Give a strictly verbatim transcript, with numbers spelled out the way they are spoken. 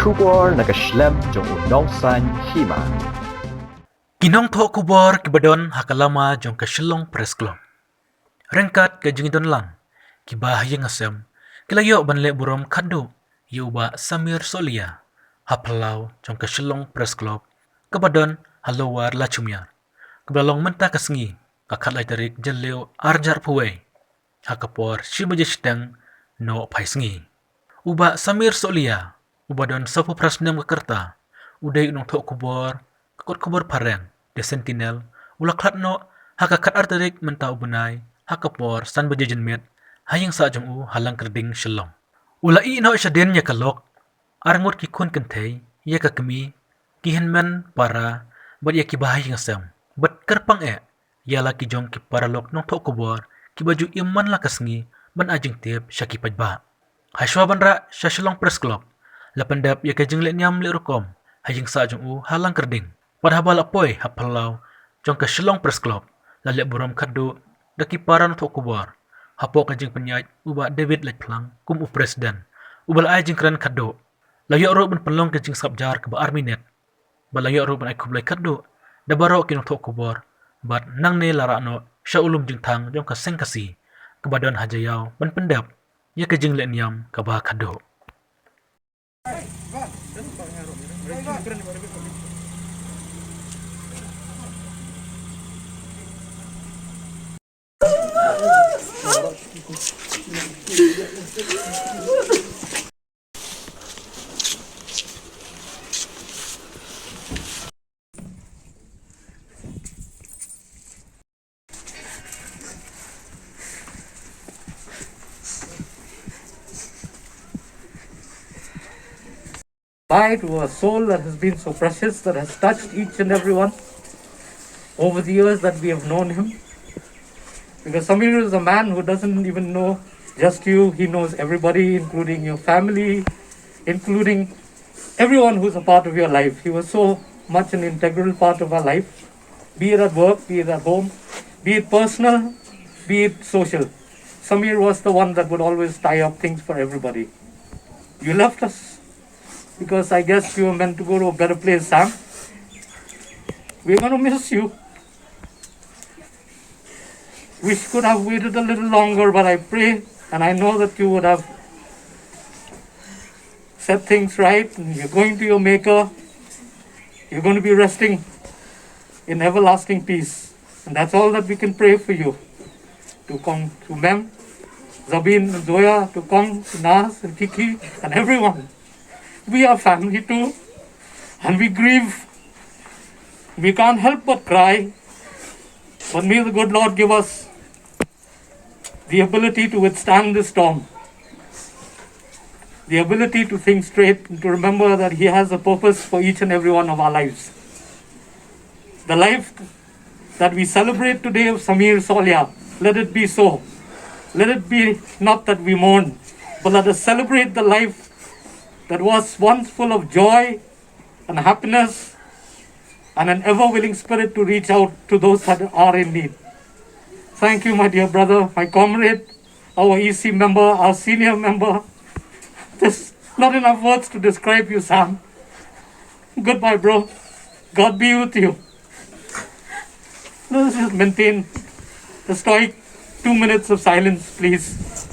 Khubor na ka shlem jong u Nongsaiñ Hima. Ki nongthoh khubor kiba don ha ka lama jong ka Shillong Press Club. Ryngkat ka jingdon lang, kiba ha ïing ha sem ki la ïoh ban leh burom khadduh ïa u Bah Samir Sohliya ha phyllaw jong ka Shillong Press Club, kaba don ha Lower Lachumiere, kaba la long mynta ka sngi, ka khatlai tarik Jylliew arhajar arphew wei, ha ka por shi baje shiteng nohphai sngi. U Bah Samir Sohliya, uba don sawphew phra snem ka rta, u dei u nongthoh khubor ka kot khubor phareng The Sentinel, u la khlad noh ha ka khatar tarik mynta u bnai ha ka por san baje janmiet ha ïing sah jong u ha Langkyrding, Shillong. U la ïeh noh shadien ïa ka lok, arngut ki khun kynthei, ïa ka kmie, ki hynmen para, bad ïa kiba ha ïing ha sem, bad kyrpang eh ïa la ki jong ki paralok nongthoh khubor kiba ju im man la ka sngi ban ai jingtip sha ki paidbah. Hashwa ban rah sha Shillong Press Club, la pyndep ïa ka jingleh niam leh rukom ha ïing sah jong u ha Langkyrding. Bad haba la poi ha phyllaw jong ka Shillong Press Club, la leh burom khadduh da ki para nongthoh khubor, hapoh ka jingpynïaid u Bah David Laitphlang kum u president, uba la ai jingkren khadduh. La ïoh ruh ban pynlong ka jingsngap jar kaba ar minit, bad la ïoh ruh ban ai khublei khadduh da baroh ki nongthoh khubor, bad nangne la rah noh sha u lum jingthang jong ka Seng Khasi, kaba don ha Jaïaw, ban pyndep ïa ka jingleh niam kaba khadduh. Bye to a soul that has been so precious, that has touched each and every one over the years that we have known him. Because Samir is a man who doesn't even know just you, he knows everybody, including your family, including everyone who's a part of your life. He was so much an integral part of our life, be it at work, be it at home, be it personal, be it social. Samir was the one that would always tie up things for everybody. You left us because I guess you were meant to go to a better place, Sam. We're going to miss you. We could have waited a little longer, but I pray and I know that you would have set things right, and you're going to your Maker. You're going to be resting in everlasting peace. And that's all that we can pray for you. To Kong, to Mem, Zabin, and Zoya, to Kong, to Nas, and Kiki, and everyone. We are family too, and we grieve. We can't help but cry. But may the good Lord give us the ability to withstand this storm, the ability to think straight and to remember that He has a purpose for each and every one of our lives. The life that we celebrate today of Samir Sohliya, let it be so. Let it be not that we mourn, but let us celebrate the life that was once full of joy and happiness and an ever willing spirit to reach out to those that are in need. Thank you, my dear brother, my comrade, our E C member, our senior member. There's not enough words to describe you, Sam. Goodbye, bro. God be with you. Let us just maintain a stoic two minutes of silence, please.